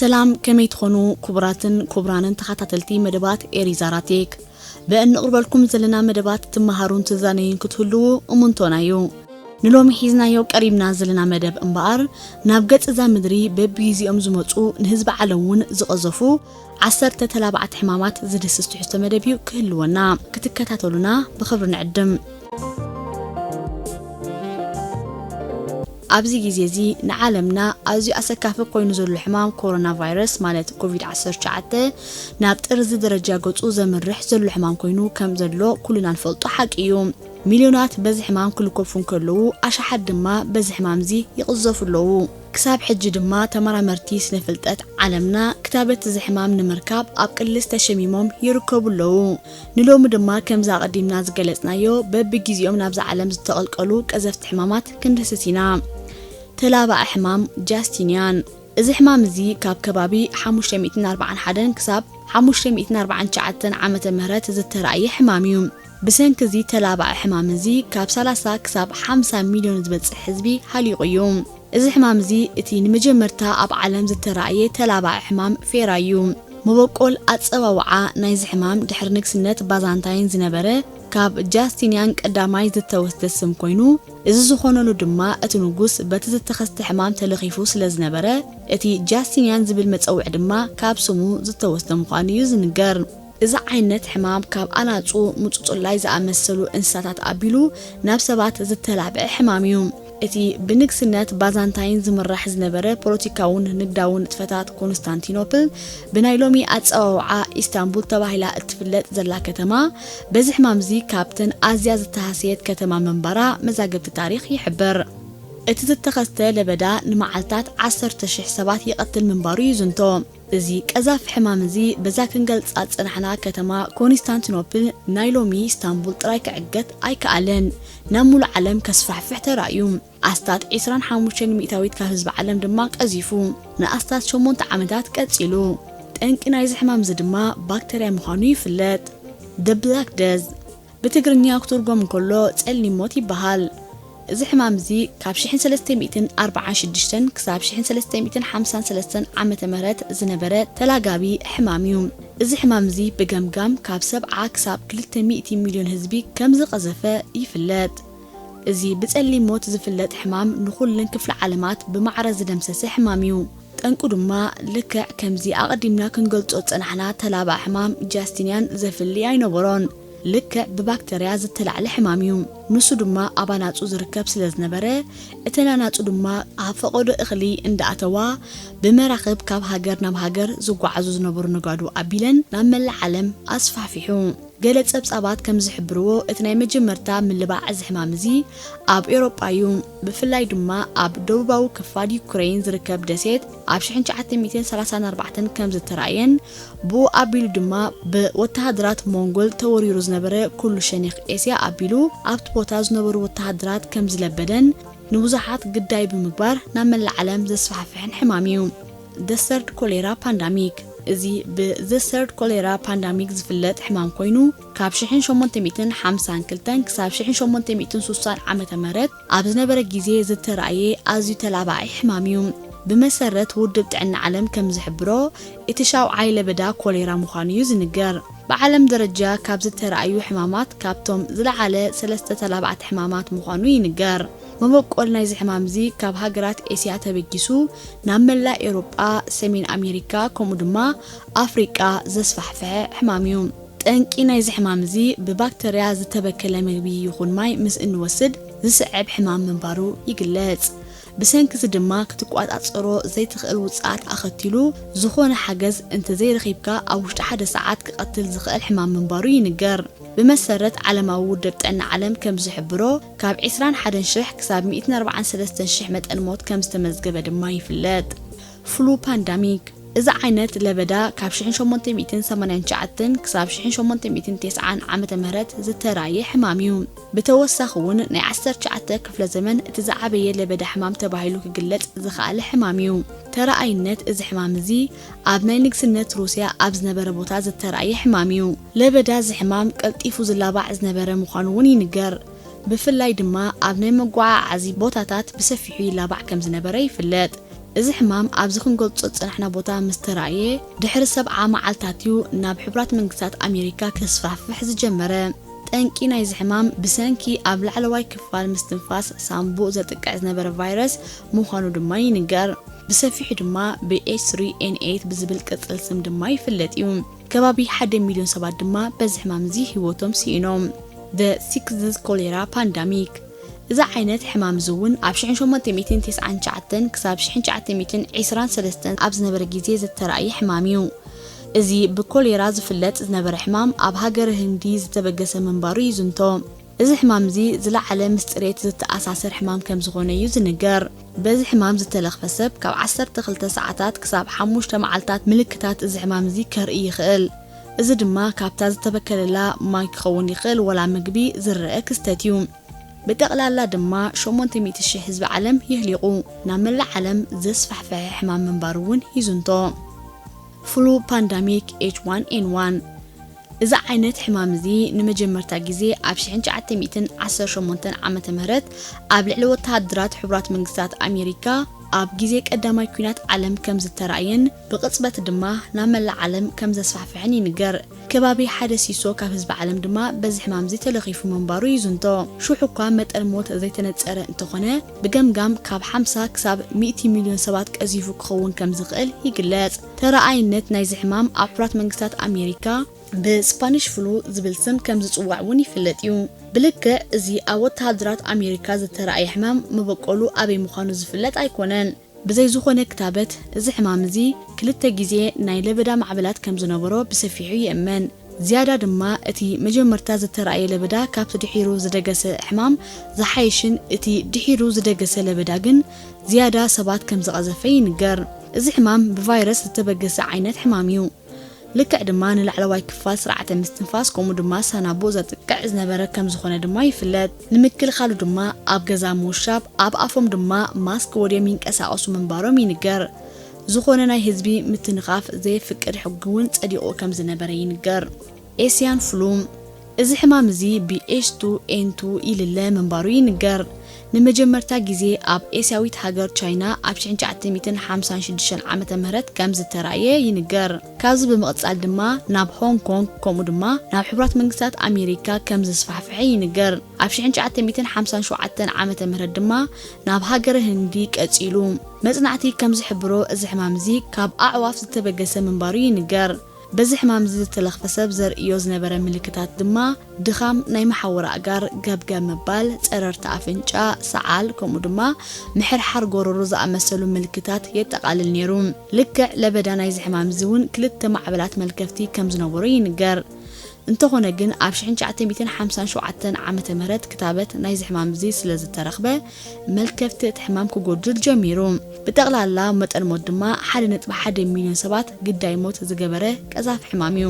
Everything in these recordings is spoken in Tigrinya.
ሰላም፣ ከመይ ትኾኑ ክቡራትን ክቡራንን ተኸታተልቲ መደባት ኤሪዛራቴክ? በእንቕርበልኩም ዘለና መደባት ትመሃሩን ትዛነዩን ክትህልዉ እሙንቶና እዩ። ንሎሚ ሒዝናዮ ቀሪብና ዘለና መደብ እምበኣር፣ ናብ ገጽ እዛ ምድሪ በብግዜኦም ዝመጹ ንህዝቢ ዓለም እውን ዝቐዘፉ ዓሰርተ ተላባዕቲ ሕማማት ዝድህስስ ትሕዝቶ መደብ እዩ ክህልወና። ክትከታተሉና ብኽብሪ ንዕድም። ኣብዚ ግዜ እዚ ንዓለምና ኣዝዩ ኣሰካፊ ኮይኑ ዘሎ ሕማም ኮሮና ቫይረስ ማለት ኮቪድ ዓሰርተ ትሽዓተ ናብ ጥርዚ ደረጃ ገጹ ዘምርሕ ዘሎ ሕማም ኮይኑ ከም ዘሎ ኩልና ንፈልጦ ሓቂ እዩ። ሚልዮናት በዚ ሕማም ክልከፉ እንከለዉ፣ ኣሽሓት ድማ በዚ ሕማም እዚ ይቕዘፉ ኣለዉ። ክሳብ ሕጂ ድማ ተመራመርቲ ስነ ፍልጠት ዓለምና ክታበት እዚ ሕማም ንምርካብ ኣብ ቅልስ ተሸሚሞም ይርከቡ ኣለዉ። ንሎሚ ድማ ከምዚ ኣቐዲምና ዝገለጽናዮ በብግዜኦም ናብዛ ዓለም ዝተቐልቀሉ ቀዘፍቲ ሕማማት ክንድህስስ ኢና። ተላባዒ ሕማም ጃስቲንያን። እዚ ሕማም እዚ ካብ ከባቢ ሓሙሽተ ሚእትን ኣርባዓን ሓደን ክሳብ ሓሙሽተ ሚእትን ኣርባዓን ትሽዓተን ዓመተ ምህረት ዝተራእየ ሕማም እዩ። ብሰንኪ እዚ ተላባዒ ሕማም እዚ ካብ ሰላሳ ክሳብ ሓምሳ ሚልዮን ዝበጽሕ ህዝቢ ሃሊቑ እዩ። እዚ ሕማም እዚ እቲ ንመጀመርታ ኣብ ዓለም ዝተራእየ ተላባዒ ሕማም ፌራ እዩ። መበቆል ኣጸዋውዓ ናይዚ ሕማም ድሕሪ ንግስነት ባዛንታይን ዝነበረ ካብ ጃስቲንያን ቀዳማይ ዝተወስደ ስም ኮይኑ፣ እዚ ዝኾነሉ ድማ እቲ ንጉስ በቲ ዝተኸስተ ሕማም ተለኺፉ ስለ ዝነበረ፣ እቲ ጃስቲንያን ዝብል መጸውዒ ድማ ካብ ስሙ ዝተወስደ ምዃኑ እዩ ዝንገር። እዚ ዓይነት ሕማም ካብ ኣናጹ፣ ምጹጹላይ ዝኣመሰሉ እንስሳታት ኣቢሉ ናብ ሰባት ዝተላብዐ ሕማም እዩ። እቲ ብንግስነት ባዛንታይን ዝምራሕ ዝነበረ ፖለቲካውን ንግዳውን ንጥፈታት ኮንስታንቲኖፕል፣ ብናይ ሎሚ ኣጸዋውዓ ኢስታንቡል ተባሂላ እትፍለጥ ዘላ ከተማ፣ በዚ ሕማም እዚ ካብተን ኣዝያ ዝተሃስየት ከተማ ምንባራ መዛግብቲ ታሪኽ ይሕብር። እቲ ዝተኸስተ ለበዳ ንመዓልታት ዓሰርተ ሽሕ ሰባት ይቐትል ምንባሩ ይዝንቶ። እዚ ቀዛፊ ሕማም እዚ በዛ ክንገልጻ ዝጸናሕና ከተማ ኮንስታንቲኖፕል ናይ ሎሚ ኢስታንቡል ጥራይ ክዕገት ኣይከኣለን፣ ናብ ሙሉእ ዓለም ከስፋሕፍሕ ተራእዩ። ኣስታት ዒስራን ሓሙሽተን ሚእታዊት ካብ ህዝቢ ዓለም ድማ ቀዚፉ፣ ንኣስታት ሸሞንተ ዓመታት ቀጺሉ። ጠንቂ ናይዚ ሕማም እዚ ድማ ባክተርያ ምዃኑ ይፍለጥ። The Black Death ብትግርኛ ክትርጎም እንከሎ ጸሊም ሞት ይበሃል። እዚ ሕማም እዚ ካብ ሽሕን ሰለስተ ሚእትን ኣርባዓን ሽዱሽተን ክሳብ ሽሕን ሰለስተ ሚእትን ሓምሳን ሰለስተን ዓመተ ምህረት ዝነበረ ተላጋቢ ሕማም እዩ። እዚ ሕማም እዚ ብገምጋም ካብ ሰብዓ ክሳብ ክልተ ሚእቲ ሚልዮን ህዝቢ ከም ዝቐዘፈ ይፍለጥ። እዚ ብጸሊም ሞት ዝፍለጥ ሕማም ንኹለን ክፍለ ዓለማት ብማዕረ ዝደምሰሰ ሕማም እዩ። ጠንቁ ድማ ልክዕ ከምዚ ኣቐዲምና ክንገልጾ ዝጸናሕና ተላባዒ ሕማም ጃስቲንያን ዘፍሊ ኣይነበሮን። ልክዕ ብባክተርያ ዝተላዕለ ሕማም እዩ። ንሱ ድማ ኣብ ኣናጹ ዝርከብ ስለ ዝነበረ፣ እተን ኣናጹ ድማ ኣብ ፈቐዶ እኽሊ እንዳኣተዋ ብመራኽብ ካብ ሃገር ናብ ሃገር ዝጓዓዙ ዝነበሩ ነጋዶ ኣቢለን ናብ መላእ ዓለም ኣስፋሕፊሑ። ገለ ጸብጻባት ከም ዝሕብርዎ፣ እቲ ናይ መጀመርታ ምልባዕ እዚ ሕማም እዚ ኣብ ኤውሮጳ እዩ። ብፍላይ ድማ ኣብ ደቡባዊ ክፋል ዩክሬን ዝርከብ ደሴት ኣብ ሽሕን ትሽዓተ ሚእትን ሰላሳን ኣርባዕተን ከም ዝተራእየን፣ ብኡ ኣቢሉ ድማ ብወተሃደራት ሞንጎል ተወሪሩ ዝነበረ ኩሉ ሸነኽ ኤስያ ኣቢሉ ኣብቲ ቦታ ዝነበሩ ወተሃደራት ከም ዝለበደን ንብዙሓት ግዳይ ብምግባር ናብ መላእ ዓለም ዘስፋሕፍሕን ሕማም እዩ። The Third Cholera Pandemic። እዚ ብ The Third Cholera Pandemic ዝፍለጥ ሕማም ኮይኑ፣ ካብ ሽሕን ሸሞንተ ሚእትን ሓምሳን ክልተን ክሳብ ሽሕን ሸሞንተ ሚእትን ስሳን ዓመተ ምህረት ኣብ ዝነበረ ግዜ ዝተራእየ ኣዝዩ ተላባዒ ሕማም እዩ። ብመሰረት ውድብ ጥዕና ዓለም ከም ዝሕብሮ፣ እቲ ሻውዓይ ለበዳ ኮሌራ ምዃኑ እዩ ዝንገር። ብዓለም ደረጃ ካብ ዝተራእዩ ሕማማት ካብቶም ዝለዓለ ሰለስተ ተላባዕቲ ሕማማት ምዃኑ ይንገር። መበቆል ናይዚ ሕማም እዚ ካብ ሃገራት ኤስያ ተበጊሱ ናብ መላእ ኤውሮጳ፣ ሰሜን ኣሜሪካ ከምኡ ድማ ኣፍሪቃ ዘስፋሕፍሐ ሕማም እዩ። ጠንቂ ናይዚ ሕማም እዚ ብባክተርያ ዝተበከለ ምግቢ ይኹን ማይ ምስ እንወስድ ዝስዕብ ሕማም ምንባሩ ይግለጽ። ብሰንኪ እዚ ድማ ክትቋጻጸሮ ዘይትኽእል ውጽኣት ኣኸቲሉ ዝኾነ ሓገዝ እንተዘይረኺብካ ኣብ ውሽጢ ሓደ ሰዓት ክቐትል ዝኽእል ሕማም ምንባሩ ይንገር። ብመሰረት ዓለማዊ ውድብ ጥዕና ዓለም ከም ዝሕብሮ፣ ካብ ዒስራን ሓደን ሽሕ ክሳብ ሚእትን ኣርባዓን ሰለስተን ሽሕ መጠን ሞት ከም ዝተመዝገበ ድማ ይፍለጥ። ፍሉ ፓንዳሚክ። እዚ ዓይነት ለበዳ ካብ ሽሕን ሸሞንተ ሚእትን ሰማንያን ትሽዓተን ክሳብ ሽሕን ሸሞንተ ሚእትን ተስዓን ዓመተ ምህረት ዝተራእየ ሕማም እዩ። ብተወሳኺ እውን ናይ ዓሰርተ ትሽዓተ ክፍለ ዘመን እቲ ዝዓበየ ለበዳ ሕማም ተባሂሉ ክግለጽ ዝኸኣለ ሕማም እዩ። ተራኣይነት እዚ ሕማም እዚ ኣብ ናይ ንግስነት ሩስያ ኣብ ዝነበረ ቦታ ዝተራእየ ሕማም እዩ። ለበዳ እዚ ሕማም ቀልጢፉ ዝላባዕ ዝነበረ ምዃኑ እውን ይንገር። ብፍላይ ድማ ኣብ ናይ መጓዓዓዚ ቦታታት ብሰፊሑ ይላባዕ ከም ዝነበረ ይፍለጥ። እዚ ሕማም ኣብዚ ክንገልጾ ዝጸናሕና ቦታ ምስ ተራእየ ድሕሪ ሰብዓ መዓልታት እዩ ናብ ሕቡራት መንግስታት ኣሜሪካ ከስፋሕፍሕ ዝጀመረ። ጠንቂ ናይዚ ሕማም ብሰንኪ ኣብ ላዕለዋይ ክፋል ምስትንፋስ ሳንቡእ ዘጥቅዕ ዝነበረ ቫይረስ ምዃኑ ድማ ይንገር። ብሰፊሑ ድማ ብ ኤች ስሪ ኤን ኤይት ብዝብል ቅጽል ስም ድማ ይፍለጥ እዩ። ከባቢ ሓደ ሚልዮን ሰባት ድማ በዚ ሕማም እዚ ህይወቶም ስኢኖም። The Sixth Cholera Pandemic። እዚ ዓይነት ሕማም እዚ እውን ኣብ ሽሕን ሸሞንተ ሚእትን ተስዓን ትሽዓተን ክሳብ ሽሕን ትሽዓተ ሚእትን ዕስራን ሰለስተን ኣብ ዝነበረ ግዜ ዝተራእየ ሕማም እዩ። እዚ ብኮሌራ ዝፍለጥ ዝነበረ ሕማም ኣብ ሃገረ ህንዲ ዝተበገሰ ምንባሩ ይዝንቶ። እዚ ሕማም እዚ ዝለዓለ ምስ ጽሬት ዝተኣሳሰር ሕማም ከም ዝኾነ እዩ ዝንገር። በዚ ሕማም ዝተለኽፈ ሰብ ካብ ዓሰርተ ክልተ ሰዓታት ክሳብ ሓሙሽተ መዓልታት ምልክታት እዚ ሕማም እዚ ከርኢ ይኽእል። እዚ ድማ ካብታ ዝተበከለላ ማይ ክኸውን ይኽእል ወላ ምግቢ ዝረአ ክስተት እዩ። ብጠቕላላ ድማ ሸሞንተ ሚእቲ ሽሕ ህዝቢ ዓለም የህሊቑ፣ ናብ መላእ ዓለም ዘስፋሕፈሐ ሕማም ምንባሩ እውን ይዝንቶ። ፍሉ ፓንዳሚክ ኤች ዋን ኤን ዋን። እዚ ዓይነት ሕማም እዚ ንመጀመርታ ግዜ ኣብ ሽሕን ትሽዓተ ሚእትን ዓሰርተ ሸሞንተን ዓመተ ምህረት ኣብ ልዕሊ ወተሃደራት ሕቡራት መንግስታት ኣሜሪካ ኣብ ግዜ ቀዳማይ ኲናት ዓለም ከም ዝተራእየን ብቕጽበት ድማ ናብ መላእ ዓለም ከም ዘስፋሕፍሐን ይንገር። ከባቢ ሓደ ሲሶ ካብ ህዝቢ ዓለም ድማ በዚ ሕማም እዚ ተለኺፉ ምንባሩ ይዝንቶ። ሽሑ እኳ መጠን ሞት ዘይተነጸረ እንተኾነ፣ ብገምጋም ካብ ሓምሳ ክሳብ ሚእቲ ሚልዮን ሰባት ቀዚፉ ክኸውን ከም ዝኽእል ይግለጽ። ተረኣይነት ናይዚ ሕማም ኣብ ሕቡራት መንግስታት ኣሜሪካ ብስፓኒሽ ፍሉ ዝብል ስም ከም ዝጽዋዕ እውን ይፍለጥ እዩ። ብልክዕ እዚ ኣብ ወተሃደራት ኣሜሪካ ዝተራእየ ሕማም መበቆሉ ኣበይ ምዃኑ ዝፍለጥ ኣይኮነን። ብዘይ ዝኾነ ክታበት፣ እዚ ሕማም እዚ ክልተ ግዜ ናይ ለበዳ ማዕበላት ከም ዝነበሮ ብሰፊሑ ይእመን። ዝያዳ ድማ እቲ መጀመርታ ዝተራእየ ለበዳ ካብቲ ድሒሩ ዝደገሰ ሕማም ዝሓይሽን እቲ ድሒሩ ዝደገሰ ለበዳ ግን ዝያዳ ሰባት ከም ዝቐዘፈ ይንገር። እዚ ሕማም ብቫይረስ ዝተበገሰ ዓይነት ሕማም እዩ። ልክዕ ድማ ንላዕለዋይ ክፋል ስርዓተ ምስትንፋስ ከምኡ ድማ ሳናቡእ ዘጥቅዕ ዝነበረ ከም ዝኾነ ድማ ይፍለጥ። ንምክልኻሉ ድማ ኣብ ገዛ ምውሻብ፣ ኣብ ኣፎም ድማ ማስክ ወድዮም ይንቀሳቐሱ ምንባሮም ይንገር። ዝኾነ ናይ ህዝቢ ምትንኻፍ ዘየፍቅድ ሕጊ እውን ጸዲቑ ከም ዝነበረ ይንገር። ኤስያን ፍሉ። እዚ ሕማም እዚ ብ ኤች ቱ ኤን ቱ ይልለ ምንባሩ ይንገር። ንመጀመርታ ግዜ ኣብ ኤስያዊት ሃገር ቻይና ኣብ ሽሕን ትሽዓተ ሚእትን ሓምሳን ሽዱሽተን ዓመተ ምህረት ከም ዝተራእየ ይንገር። ካብዚ ብምቕጻል ድማ ናብ ሆንግ ኮንግ ከምኡ ድማ ናብ ሕቡራት መንግስታት ኣሜሪካ ከም ዘስፋሕፍሐ ይንገር። ኣብ ሽሕን ትሽዓተ ሚእትን ሓምሳን ሸውዓተን ዓመተ ምህረት ድማ ናብ ሃገረ ህንዲ ቀጺሉ። መጽናዕቲ ከም ዝሕብሮ እዚ ሕማም እዚ ካብ ኣዕዋፍ ዝተበገሰ ምንባሩ ይንገር። በዚ ሕማም እዚ ዝተለኽፈ ሰብ ዘርእዮ ዝነበረ ምልክታት ድማ ድኻም ናይ መሓውር ኣእጋር፣ ገብገብ ምባል፣ ጸረርቲ ኣፍንጫ፣ ሰዓል፣ ከምኡ ድማ ምሕርሓር ጎረሮ ዝኣመሰሉ ምልክታት የጠቓልል ነይሩ። ልክዕ ለበዳ ናይዚ ሕማም እዚ እውን ክልተ ማዕበላት መልከፍቲ ከም ዝነበሮ ይንገር። እንተኾነ ግን ኣብ ሽሕን ትሽዓተ ሚእትን ሓምሳን ሸውዓተን ዓመተ ምህረት ክታበት ናይዚ ሕማም እዚ ስለ ዝተረኽበ፣ መልከፍቲ እቲ ሕማም ክጎድል ጀሚሩ። ብጠቕላላ መጠን ሞት ድማ ሓደ ነጥቢ ሓደ ሚልዮን ሰባት ግዳይ ሞት ዝገበረ ቀዛፊ ሕማም እዩ።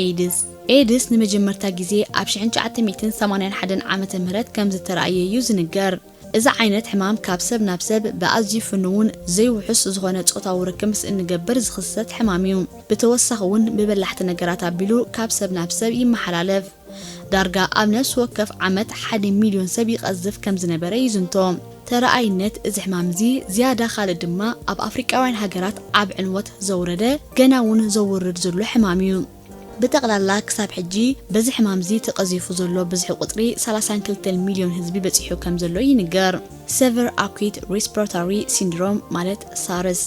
ኤይድስ። ኤይድስ ንመጀመርታ ግዜ ኣብ ሽሕን ትሽዓተ ሚእትን ሰማንያን ሓደን ዓመተ ምህረት ከም ዝተራእየ እዩ ዝንገር። እዚ ዓይነት ሕማም ካብ ሰብ ናብ ሰብ ብኣዝዩ ፍኑውን ዘይውሑስ ዝኾነ ጾታዊ ርክብ ምስ እንገብር ዝኽሰት ሕማም እዩ። ብተወሳኺ እውን ብበላሕቲ ነገራት ኣቢሉ ካብ ሰብ ናብ ሰብ ይመሓላለፍ። ዳርጋ ኣብ ነፍሲ ወከፍ ዓመት ሓደ ሚልዮን ሰብ ይቐዝፍ ከም ዝነበረ ይዝንቶ። ተረኣይነት እዚ ሕማም እዚ ዝያዳ ካልእ ድማ ኣብ ኣፍሪቃውያን ሃገራት ዓቢ ዕንወት ዘውረደ፣ ገና እውን ዘውርድ ዘሎ ሕማም እዩ። ብጠቕላላ ክሳብ ሕጂ በዚ ሕማም እዚ ተቐዚፉ ዘሎ ብዝሒ ቁጽሪ ሰላሳን ክልተን ሚልዮን ህዝቢ በጺሑ ከም ዘሎ ይንገር። Severe Acute Respiratory Syndrome ማለት ሳርስ።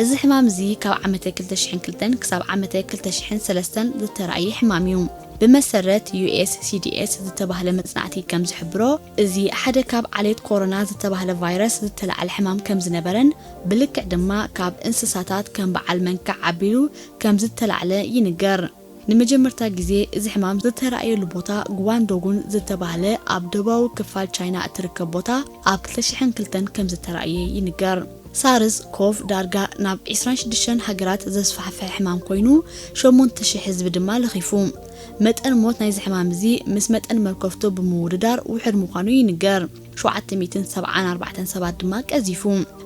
እዚ ሕማም እዚ ካብ ዓመተ ክልተ ሽሕን ክልተን ክሳብ ዓመተ ክልተ ሽሕን ሰለስተን ዝተራእየ ሕማም እዩ። ብመሰረት ዩ ኤስ ሲ ዲ ኤስ ዝተባህለ መጽናዕቲ ከም ዝሕብሮ፣ እዚ ሓደ ካብ ዓሌት ኮሮና ዝተባህለ ቫይረስ ዝተላዕለ ሕማም ከም ዝነበረን ብልክዕ ድማ ካብ እንስሳታት ከም በዓል መንካዕ ኣቢሉ ከም ዝተላዕለ ይንገር። ንመጀመርታ ግዜ እዚ ሕማም ዝተራእየሉ ቦታ ጉዋንዶጉን ዝተባህለ ኣብ ደቡባዊ ክፋል ቻይና እትርከብ ቦታ ኣብ ክልተ ሽሕን ክልተን ከም ዝተራእየ ይንገር። ሳርስ ኮቭ ዳርጋ ናብ ዕስራን ሽዱሽተን ሃገራት ዘስፋሕፍሐ ሕማም ኮይኑ፣ ሸሞንተ ሽሕ ህዝቢ ድማ ለኺፉ። መጠን ሞት ናይዚ ሕማም እዚ ምስ መጠን መልከፍቱ ብምውድዳር ውሑድ ምዃኑ ይንገር። ሸውዓተ ሚእትን ሰብዓን ኣርባዕተን ሰባት ድማ ቀዚፉ።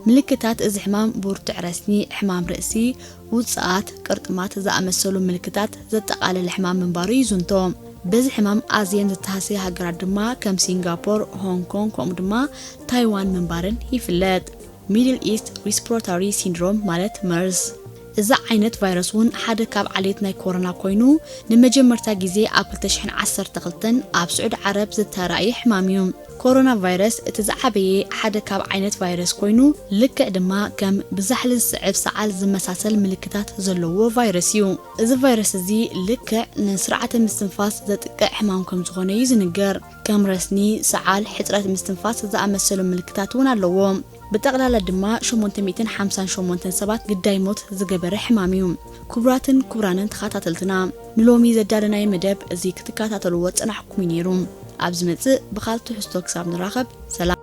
ምልክታት እዚ ሕማም ብርቱዕ ረስኒ፣ ሕማም ርእሲ፣ ውጽኣት፣ ቅርጥማት ዝኣመሰሉ ምልክታት ዘጠቓለለ ሕማም ምንባሩ ይዝንቶ። በዚ ሕማም ኣዝየን ዝተሃሰያ ሃገራት ድማ ከም ሲንጋፖር፣ ሆንግ ኮንግ ከምኡ ድማ ታይዋን ምንባረን ይፍለጥ። Middle East Respiratory Syndrome ማለት መርስ። እዚ ዓይነት ቫይረስ እውን ሓደ ካብ ዓሌት ናይ ኮሮና ኮይኑ፣ ንመጀመርታ ግዜ ኣብ ክልተ ሽሕን ዓሰርተ ክልተን ኣብ ስዑዲ ዓረብ ዝተራእየ ሕማም እዩ። ኮሮና ቫይረስ እቲ ዝዓበየ ሓደ ካብ ዓይነት ቫይረስ ኮይኑ፣ ልክዕ ድማ ከም ብዛሕሊ ዝስዕብ ሰዓል ዝመሳሰል ምልክታት ዘለዎ ቫይረስ እዩ። እዚ ቫይረስ እዚ ልክዕ ንስርዓተ ምስትንፋስ ዘጥቅዕ ሕማም ከም ዝኾነ እዩ ዝንገር። ከም ረስኒ፣ ሰዓል፣ ሕጽረት ምስትንፋስ ዝኣመሰሉ ምልክታት እውን ኣለዎ። ብጠቕላላ ድማ ሸሞንተ ሚእትን ሓምሳን ሸሞንተን ሰባት ግዳይ ሞት ዝገበረ ሕማም እዩ። ክቡራትን ክቡራንን ተኸታተልትና፣ ንሎሚ ዘዳለናዮ መደብ እዚ ክትከታተልዎ ዝጸናሕኩም እዩ ነይሩ። ኣብ ዝመጽእ ብኻልእ ትሕዝቶ ክሳብ ንራኸብ፣ ሰላም።